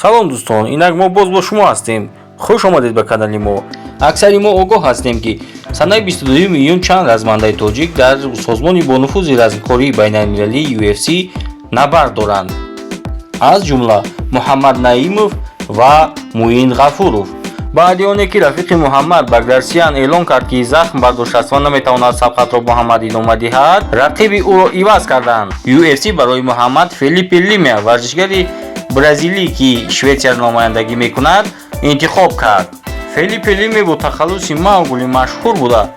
Салом, дӯстон! Инак мо боз бо шумо ҳастем. Хуш омадед ба канали мо. Аксари мо огоҳ ҳастем, ки санаи 22 июн чанд размандаи тоҷик дар созмони бонуфузи размкории байналмилалии UFC набард доранд, аз ҷумла Муҳаммад Наимов ва Муин Ғафуров. Баъди оне ки рафиқи Муҳаммад Багдарсиян эълон кард, ки захм бардоштааст ва наметавонад сабқатро Муҳаммад идома диҳад, рақиби ӯро иваз карданд. UFC барои Муҳаммад Фелипе Лимя, варзишгари бразилӣ, ки Шветсияро намояндагӣ мекунад, интихоб кард. Фелипе Лиме бо тахаллуси Маугли машҳур буда,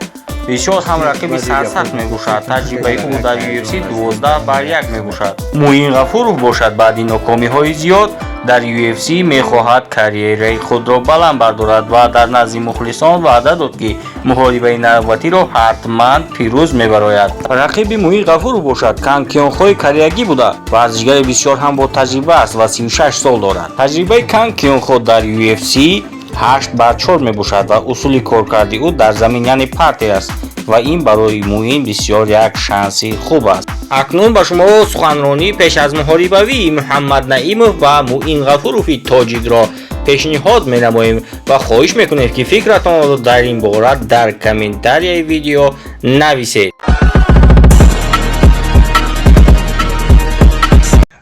бисёр ҳам рақиби сарсахт мебошад. Таҷрибаи ӯ дар UFC 12-1 мебошад. Муин Ғафуров бошад, баъди нокомиҳои зиёд дар UFC мехоҳад карьераи худро баланд бардорад ва дар назди мухлисон ваъда дод, ки муҳорибаи навбатиро ҳатман пирӯз мебарояд. Рақиби Муин Ғафуров бошад, Кан Кёнхои кореягӣ буда, варзишгари бисёр ҳам ботаҷриба аст ва 36 сол дорад. Таҷрибаи Кан Кёнхо дар UFC 8-4 мебошад ва усули коркарди ӯ дар замин, яъне партер аст, ва ин барои Муин бисёр як шанси хуб аст. Акнун ба шумо суханронии пеш аз муҳорибавии Муҳаммад Наимов ва Муин Ғафурови тоҷикро пешниҳод менамоем ва хоҳиш мекунем, ки фикратонро дар ин бора дар комментарияи видео нависед.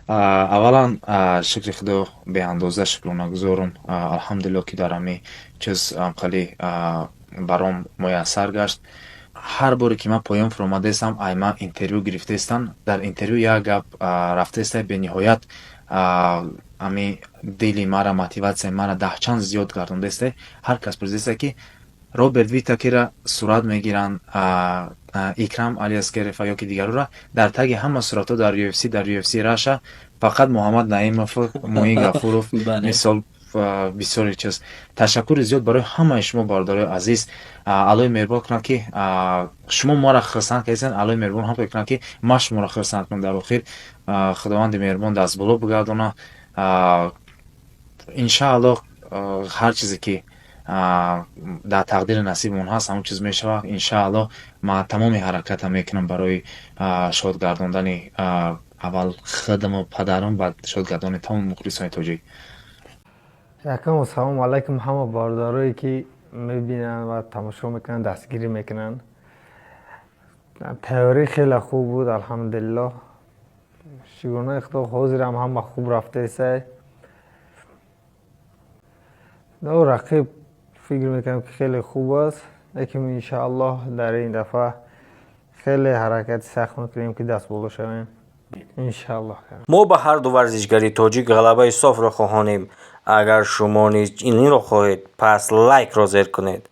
Аввалан, шукри Худо беандоза шукронагузорам. Алҳамдулилло, ки дар ҳамин чиз қали баром муяссар гашт. Ҳар боре ки ман поён фуромадаистам, ай ман интервю гирифтаистам, дар интервю як гап рафтаиста, бениҳоят ҳамин дили мара, мотиватсияи мара даҳчанд зиёд гардондаиста. Ҳар кас пурсидаиста, ки Роберт Витакера сурат мегиранд, Икрам Алиаскерова ё ки дигарора, дар таги ҳама суратҳо дар UFC, дар UFC Раша фақат Муҳаммад Наимов, Муин Ғафуров. Мисол, бисёре чиз. Ташаккури зиёд барои ҳамаи шумо, бародарои азиз. Аллоҳи меҳрубон кунад, ки шумо моро хурсанд кардед. Аллоҳи меҳрубон ҳам кунад, ки ман шуморо хурсанд кунам. Дар охир Худованди меҳрубон дастболо бигардонад, иншааллоҳ. Ҳар чизе ки дар тақдири насибмон ҳаст, ҳамон чиз мешавад, иншааллоҳ. Ман тамоми ҳаракатам мекунам барои шод гардондани аввал худаму падарам, баъд шод гардондани тамоми мухлисони тоҷик. Якам, ассалому алайкум ҳама бародарое, ки мебинанд ва тамошо мекунанд, дастгирӣ мекунанд. Тайёрӣ хеле хуб буд, алҳамдулиллоҳ, шукронаи Худо. Ҳозирам ҳама хуб рафтаистай. Рақиб фикр мекунам, ки хеле хуб аст, лекин иншааллоҳ дар ин дафъа хеле ҳаракати сахт мекунем, ки дастболо шавем, иншааллоҳ. Мо ба ҳар ду варзишгари тоҷик ғалабаи софро хоҳонем. Агар шумо низ инро хоҳед, пас лайкро зер кунед.